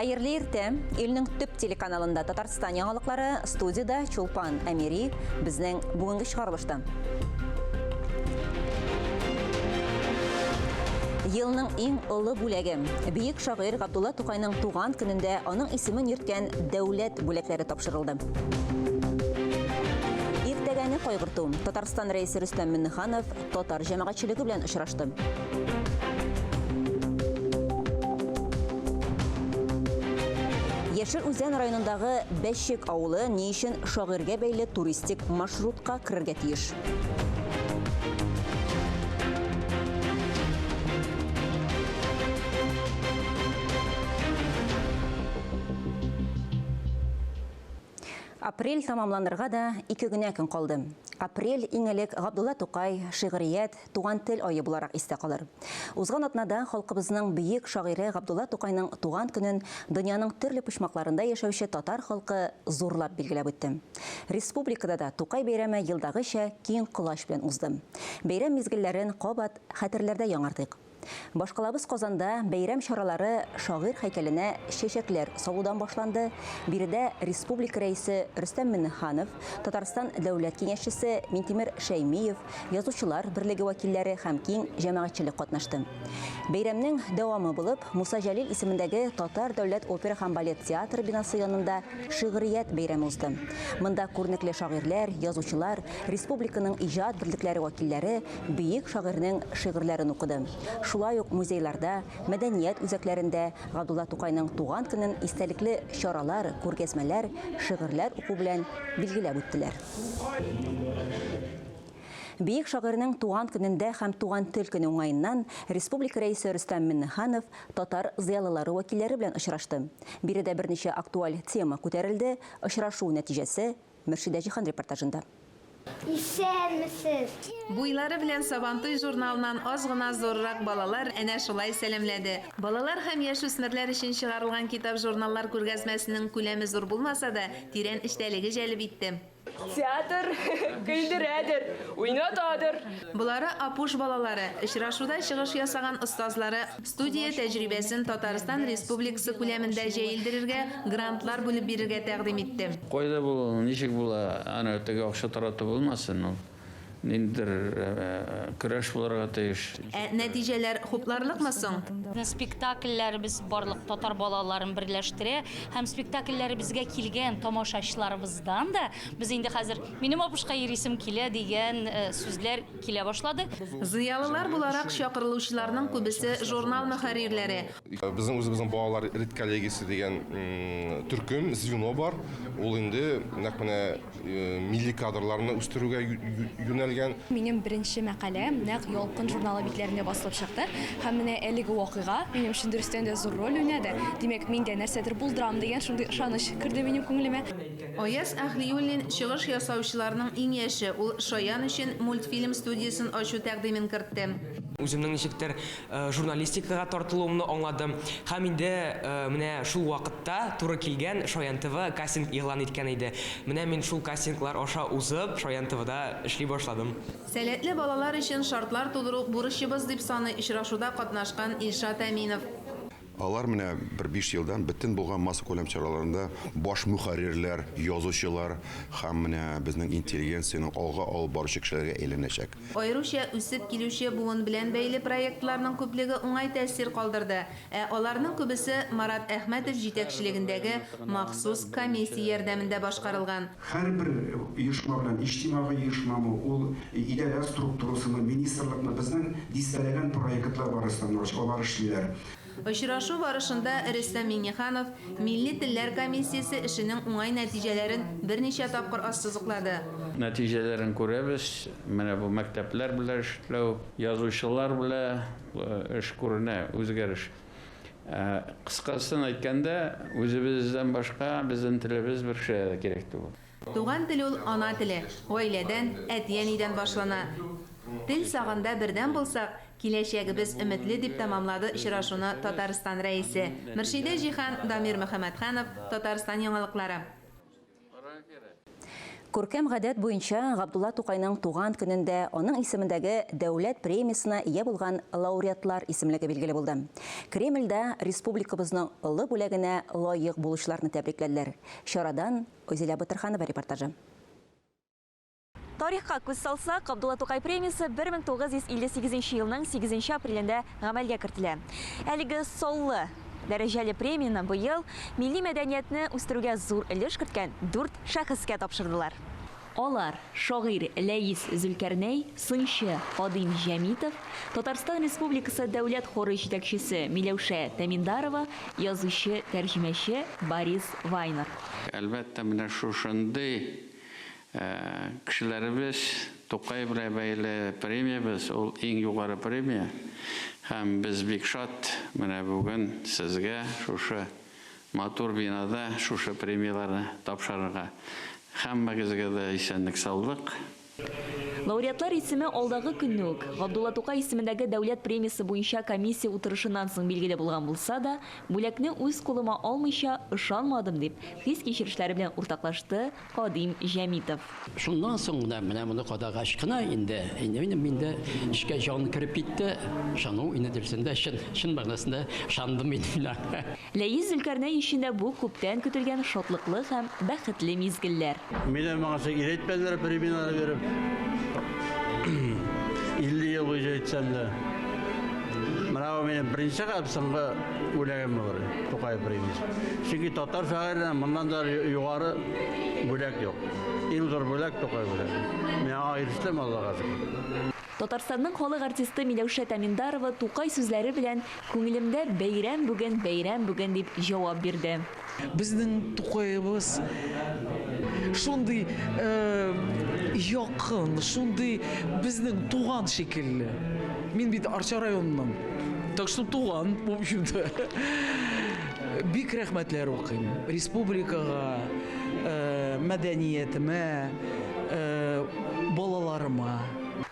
Хәерле иртә! Илнең төп телеканалында Татарстан яңалыклары, студиядә Чулпан Әмири, безнең бүгенге чыгарылышта. Елның иң олы бүләге. Бөек шагыйрь Габдулла Тукайның туган көнендә аның исемен йөрткән дәүләт бүләкләре тапшырылды. Иртәгәне кайгырту. Татарстан Рәисе Рөстәм Миңнеханов татар җәмәгатьчелеге белән очрашты. Яшел Үзән районындагы Бәчек авылы ни өчен шагыйрьгә бәйле туристик маршрутка керергә тиеш? Апрель тәмамланырга да ике генә көн калды. Апрель иң элек Габдулла Тукай, шигърият, туган тел ае буларак истә калыр. Узган атнада халкыбызның бөек шагыйре Габдулла Тукайның туган көнен дөньяның төрле почмакларында яшәүче татар халкы зурлап билгеләп үтте. Республикада да Тукай бәйрәме елдагыча киң колач белән узды. Бәйрәм мизгелләрен кабат хәтерләрдә яңартыйк. Башкалабыз Казанда бәйрәм чаралары шагыйрь һәйкәленә чәчәкләр салудан башланды. Биредә республика Рәисе Рөстәм Миңнеханов, Татарстан Дәүләт Киңәшчесе Минтимер Шәймиев, Язучылар берлеге вәкилләре һәм киң җәмәгатьчелек катнашты. Бәйрәмнең дәвамы булып, Муса Җәлил исемендәге Татар дәүләт опера һәм балет театры бинасы янында шигърият бәйрәме узды. Монда күренекле шагыйрьләр, язучылар, республиканың иҗат берлекләре вәкилләре бөек шагыйрьнең шигырьләрен укыды. Шулай ук музейларда, мәдәният үзәкләрендә Габдулла Тукайның туган көнен истәлекле чаралар, күргәзмәләр, шигырьләр уку белән билгеләп үттеләр. Бөек шагыйрьнең туган көнендә һәм Туган тел көне уңаеннан республика Рәисе Рөстәм Миңнеханов татар зыялылары вәкилләре белән очрашты. Биредә берничә актуаль тема күтәрелде, очрашу нәтиҗәсе Мөршидә Җиһан репортажында. Исәнмесез! Буйлары белән Сабантуй журналыннан аз гына зуррак балалар әнә шулай сәламләде. Балалар һәм яшүсмерләр өчен чыгарылган китап-журналлар күргәзмәсенең күләме зур булмаса да, тирән эчтәлеге җәлеп итте. Театр көлдерәдер, уйнатадыр. Болары Апуш балалары. Очрашуда чыгыш ясаган остазлары студия тәҗрибәсен Татарстан Республикасы күләмендә җәелдерергә, грантлар бүлеп бирергә тәкъдим итте. Кайда була ул, ничек була, аны теге акча тарату булмасын ул. Ниндидер көрәш булырга тиеш. Ә нәтиҗәләр хупларлыкмы соң? Спектакльләребез барлык татар балаларын берләштерә һәм спектакльләребезгә килгән тамашачыларыбыздан да без инде хәзер минем Апушка йөрисем килә дигән сүзләр килә башлады. Зыялылар буларак чакырылучыларның күбесе журнал мөхәррирләре. Безнең үзебезнең балалар редколлегиясе дигән төркем, звено бар. Ул инде нәкъ менә милли кадрларны үстерүгә юнәлгән. Минем беренче мәкаләм нәкъ Ялкын журналы битләрендә басылып чыкты. Һәм менә әлеге вакыйга минем өчен дөрестән дә зур роль уйнады. Димәк, мин дә нәрсәдер булдырам дигән шундый ышаныч керде минем күңелемә. Аяз Әһлиуллин, чыгыш ясаучыларның иң яше, ул Шаян өчен мультфильм студиясен ачу тәкъдимен кертте. Үземнең ничектер журналистикага тартылуымны аңладым. Һәм инде менә шул вакытта туры килгән Шаян ТВ кастинг игълан иткән иде. Менә мин шул кастинглар аша узып, Шаян ТВда эшли башладым. Сәләтле балалар өчен шартлар тудыру бурычыбыз, дип саный очрашуда катнашкан Илшат Әминов. Алар менә бер биш елдан бөтен булган массакүләм чараларында баш мөхәррирләр, язучылар һәм менә безнең интеллигенциянең алга алып баручы кешеләргә әйләнәчәк. Аеруча үсеп килүче буын белән бәйле проектларның күплеге уңай тәэсир калдырды. Ә аларның күбесе Марат Әхмәтов җитәкчелегендәге махсус комиссия ярдәмендә башкарылган. Һәрбер оешма белән, иҗтимагый оешмамы ул, идарә структурасымы, министрлыкмы, безнең дистәләгән проектлар бар, Рөстәм Нурович, алар эшлиләр. Очрашу барышында Рөстәм Миңнеханов Милли телләр комиссиясе эшенең уңай нәтиҗәләрен берничә тапкыр ассызыклады. Нәтиҗәләрен күрәбез, менә бу мәктәпләр белән эшләү, язучылар белән эш күренә, үзгәреш. Кыскасын әйткәндә, үзебездән башка безнең телебез бер кешегә дә кирәк түгел. Туган тел ул ана теле, гаиләдән, әти-әнидән башлана. Тел сагында бердәм булсак, киләчәгебез өметле, дип тәмамлады очрашуны Татарстан Рәисе. Мөршидә Җиһан, Дамир Мөхәммәтханов, Татарстан яңалыклары. Күркәм гадәт буенча Габдулла Тукайның туган көнендә аның исемендәге Дәүләт премиясенә ия булган лауреатлар исемлеге билгеле булды. Кремльдә республикабызның олы бүләгенә лаек булучыларны тәбрикләделәр. Чарадан Узилә Батырханова репортажы. Тарихка күз салсак, Габдулла Тукай премиясе 1958 елның 8 апрелендә гамәлгә кертелә. Әлеге саллы дәрәҗәле премияне быел милли мәдәниятне үстерүгә зур өлеш керткән дүрт шәхескә тапшырдылар. Алар, шагыйрь Ләис Зөлкәрнәй, сынчы Кадыйм Җәмитов, Татарстан Республикасы Дәүләт хоры җитәкчесе Миләүшә Тәминдарова, язучы, тәрҗемәче Борис Вайнер. Әлбәттә, менә шушындый Кешеләребез, Тукай белән бәйле премиябез, ул иң югары премия. Һәм без бик шат, менә бүген сезгә шушы матур бинада шушы премияләрне тапшырырга. Һәммәгезгә дә исәнлек-саулык. Лауреатлар исеме алдагы көнне үк, Габдулла Тукай исемендәге дәүләт премиясе буенча комиссия утырышыннан соң билгеле булган булса да, бүләкне үз кулыма алмыйча ышанмадым, дип хис-кичерешләре белән уртаклашты Кадим Җәмитов. Шуннан соң гына, менә моны кадагач кына инде, инде минем инде эшкә җан кереп китте. Ышану инде дөресендә, чын, чын мәгънәсендә ышандым инде мин аңа. Ләис Зөлкәрнәй өчен дә бу күптән көтелгән шатлыклы һәм бәхетле мизгелләр. Мине моңарчы өйрәтмәделәр премияләр биреп. 50 ел буе җәйтсәм дә. Менә бу минем беренче һәм соңгы бүләгем булыр, Тукай премиясе. Чөнки татар шагыйренә моннан да югары бүләк юк. Иң зур бүләк Тукай бүләге. Мин аңа ирештем, Аллага шөкер. Татарстанның халык артисты Миләүшә Тәминдарова Тукай сүзләре белән Күңелемдә бәйрәм бүген, бәйрәм бүген дип җавап бирде. Безнең Тукаебыз шундый якын, шундый безнең туган шикелле. Мин бит Арча районыннан. Так что туган, в общем-то. Бик рәхмәтләр укыйм республикага, мәдәниятемә, балаларыма.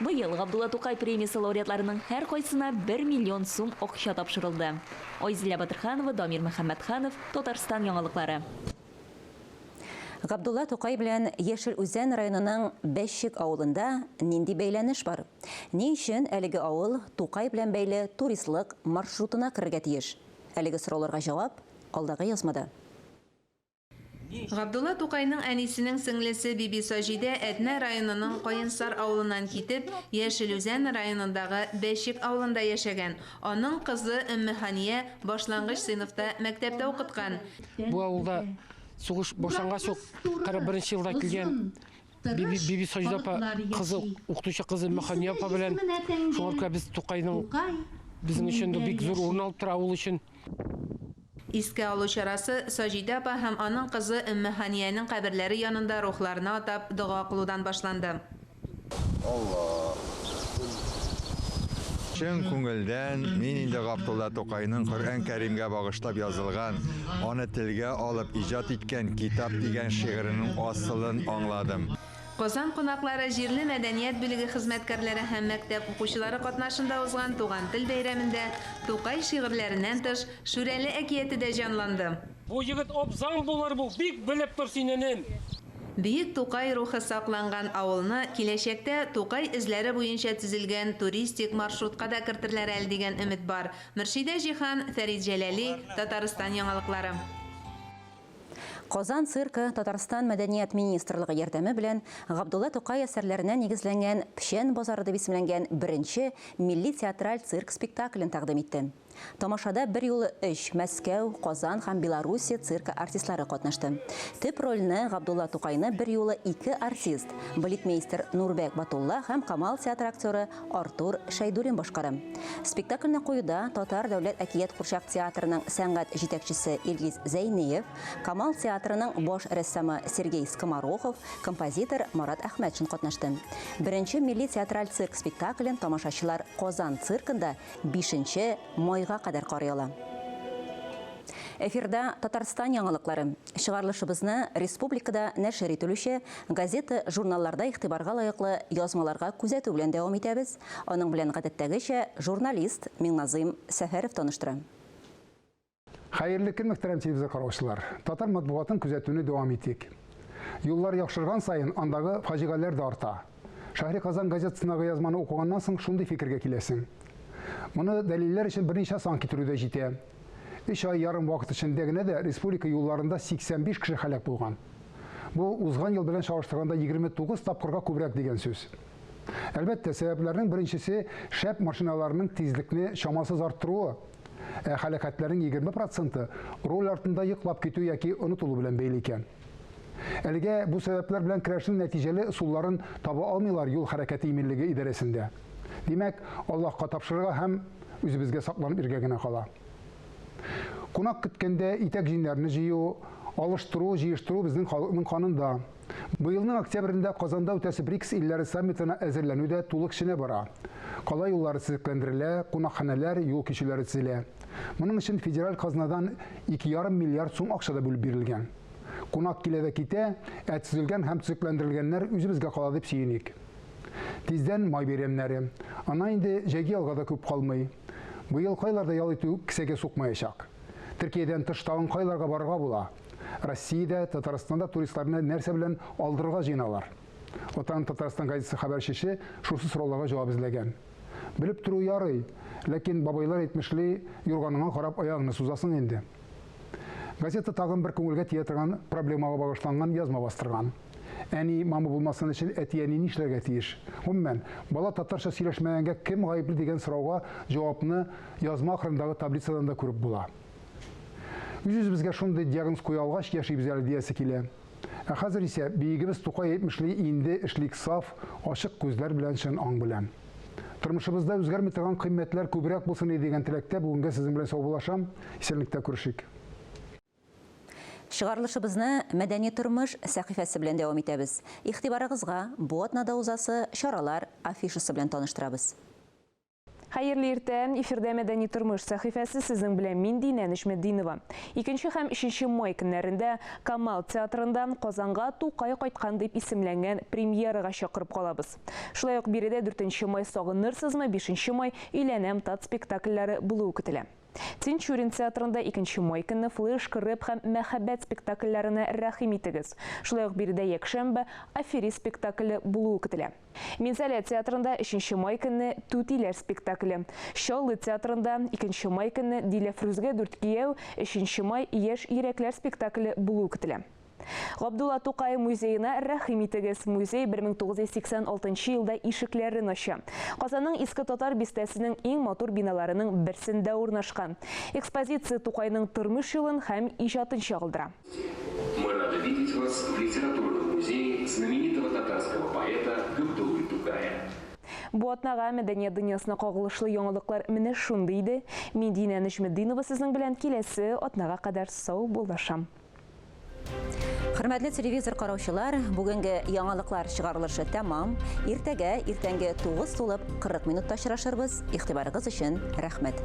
Быел Габдулла Тукай премиясе лауреатларының һәркайсына бер миллион сум акча тапшырылды. Айзилә Батырханова, Дамир Мөхәммәтханов, Татарстан яңалыклары. Габдулла Тукай белән Яшел Үзән районының Бәчек авылында нинди бәйләнеш бар? Ни өчен әлеге авыл Тукай белән бәйле туристлык маршрутына керергә тиеш? Әлеге сорауларга җавап алдагы язмада. Габдулла Тукайның әнисенең сеңлесе Бибисаҗидә Әтнә районының Каенсар авылыннан китеп, Яшел Үзән районындагы Бәчек авылында яшәгән. Аның кызы Өммехания башлангыч сыйныфта мәктәптә укыткан. Бу авылда сугыш башлангач ук 41 нче елда килгән Бибисаҗидә апа кызы, укытучы кызы Өммехания апа белән. Шуңа күрә без Тукайның безнең өчен бик зур урын алып тора авыл өчен. Искә алу чарасы Саҗидә апа һәм аның кызы Өммеһаниянең каберләре янында рухларына атап дога кылудан башланды. Алла. Чын күңелдән мин инде Габдулла Тукайның Коръән Кәримгә багышлап язылган, аны телгә алып иҗат иткән Китап дигән шигыренең асылын аңладым. Казан кунаклары җирле мәдәният бүлеге хезмәткәрләре һәм мәктәп укучылары катнашында узган Туган тел бәйрәмендә Тукай шигырьләреннән тыш, Шүрәле әкияте дә җанланды. Бу егет абзаң булыр бу, бик белеп тор син, энем! Бөек Тукай рухы сакланган авылны киләчәктә Тукай эзләре буенча төзелгән туристик маршрутка да кертерләр әле дигән өмет бар. Мөршидә Җиһан, Фәрит Җәләли, Татарстан яңалыклары. Казан циркы Татарстан Мәдәният министрлыгы ярдәме белән Габдулла Тукай әсәрләренә нигезләнгән Печән базары дип исемләнгән беренче милли театраль цирк спектаклен тәкъдим итте. Тамашада берьюлы өч Мәскәү, Казан һәм Белоруссия циркы артистлары катнашты. Төп рольне Габдулла Тукайны берьюлы ике артист, балетмейстер Нурбәк Батулла һәм Камал театры актеры Артур Шәйдуллин башкара. Спектакльне куюда Татар дәүләт әкият курчак театрының сәнгать җитәкчесе Илгиз Зәйниев, Камал театрының баш рәссамы Сергей Скоморохов, композитор Марат Әхмәтшин катнашты. Беренче милли театраль цирк спектаклен тамашачылар Казан циркында бишенче майга кадәр карый ала. Эфирда Татарстан яңалыклары. Чыгарылышыбызны республикада нәшер ителүче газета, журналларда игътибарга лаеклы язмаларга күзәтү белән дәвам итәбез. Аның белән гадәттәгечә журналист Миңназыйм Сәфәров таныштыра. Хәерле көн, мөхтәрәм телевизор караучылар. Татар матбугатын күзәтүне дәвам итик. Юллар яхшырган саен андагы фаҗигаләр дә арта. Шәһри Казан газетасындагы язманы укыганнан соң шундый фикергә киләсең. Моны дәлилләр өчен берничә сан китерү дә җитә. Өч ай ярым вакыт эчендә генә дә республика юлларында 85 кеше һәлак булган. Бу узган ел белән чагыштырганда 29 тапкырга күбрәк дигән сүз. Әлбәттә, сәбәпләрнең беренчесе шәп машиналарның тизлекне чамасыз арттыруы. Ә һәлакәтләрнең 20 проценты руль артында йоклап китү яки онытылу белән бәйле икән. Әлегә бу сәбәпләр белән көрәшнең нәтиҗәле ысулларын таба алмыйлар юл хәрәкәте иминлеге идарәсендә. Димәк, Аллаһка тапшырырга һәм үзебезгә сакланып йөрергә генә кала. Кунак көткәндә итәк-җиңнәрне җыю, алыштыру, җыештыру безнең халыкның канында. Быелның октябрендә Казанда үтәсе БРИКС илләре саммитына әзерләнү дә тулы көченә бара. Кала юллары төзекләндерелә, кунакханәләр, юл кичүләре төзелә. Моның өчен федераль казнадан 2,5 миллиард сум акча да бүлеп бирелгән. Кунак килә дә китә, ә төзелгән һәм төзекләндерелгәннәр үзебезгә кала дип сөеник. Тиздән май бәйрәмнәре. Аннан инде җәйге ялга да күп калмый. Быел кайларда ял итү кесәгә сукмаячак? Төркиядән тыш тагын кайларга барырга була? Россиядә, Татарстанда туристларны нәрсә белән алдырырга җыеналар? Ватаным Татарстан газетасы хәбәрчесе шушы сорауларга җавап эзләгән. Белеп тору ярый, ләкин бабайлар әйтмешли, юрганыңа карап аягыңны сузасың инде. Газета тагын бер күңелгә тия торган проблемага багышланган язма бастырган. Әни мама булмасын өчен әти-әни нишләргә тиеш? Гомумән, бала татарча сөйләшмәгәнгә кем гаепле дигән сорауга җавапны язма ахырындагы таблицадан да күреп була. Үз-үзебезгә шундый диагноз куя алгач яшибез әле диясе килә. Ә хәзер исә биегебез Тукай әйтмешли инде эшлик саф, ачык күзләр белән чын аң белән. Тормышыбызда үзгәрми торган кыйммәтләр күбрәк булсын иде дигән теләктә бүгенгә сезнең белән саубуллашам. Исәнлектә күрешик. Чыгарылышыбызны Мәдәни тормыш сәхифәсе белән дәвам итәбез. Игътибарыгызга бу атнада узасы чаралар афишасы белән таныштырабыз. Хәерле иртә! Эфирда Мәдәни тормыш сәхифәсе, сезнең белән мин, Динә Нөҗметдинова. Икенче һәм өченче май көннәрендә Камал театрында Казанга Тукай кайткан дип исемләнгән премьерага чакырып калабыз. Шулай ук биредә дүртенче май Сагынырсызмы, бишенче май Өйләнәм тат спектакльләре булуы көтелә. Тинчурин театрында икенче май көнне Флешка, рэп һәм мәхәббәт спектакльләренә рәхим итегез. Шулай ук биредә якшәмбе Аферист спектакле булуы көтелә. Минзәлә театрында өченче май көнне Түтиләр спектакле. Чаллы театрында икенче май көнне Диләфрүзгә дүрт кияү, өченче май Яшь йөрәкләр спектакле булуы көтелә. Габдулла Тукай музеена рәхим итегез. Музей 1986 елда ишекләрен ача. Казанның Иске Татар бистәсенең иң матур биналарының берсендә урнашкан. Экспозиция Тукайның тормыш юлын һәм иҗатын чагылдыра. Мы рады видеть вас в литературном музее знаменитого татарского поэта Габдуллы Тукая. Бу атнага мәдәният дөньясына кагылышлы яңалыклар менә шундый иде. Мин Динә Нөҗметдинова сезнең белән киләсе атнага кадәр саубуллашам. Хөрмәтле телевизор караучылар, бүгенге яңалыклар чыгарылышы тәмам. Иртәгә иртәнге 9 тулып 40 минутта очрашырбыз. Игътибарыгыз өчен рәхмәт.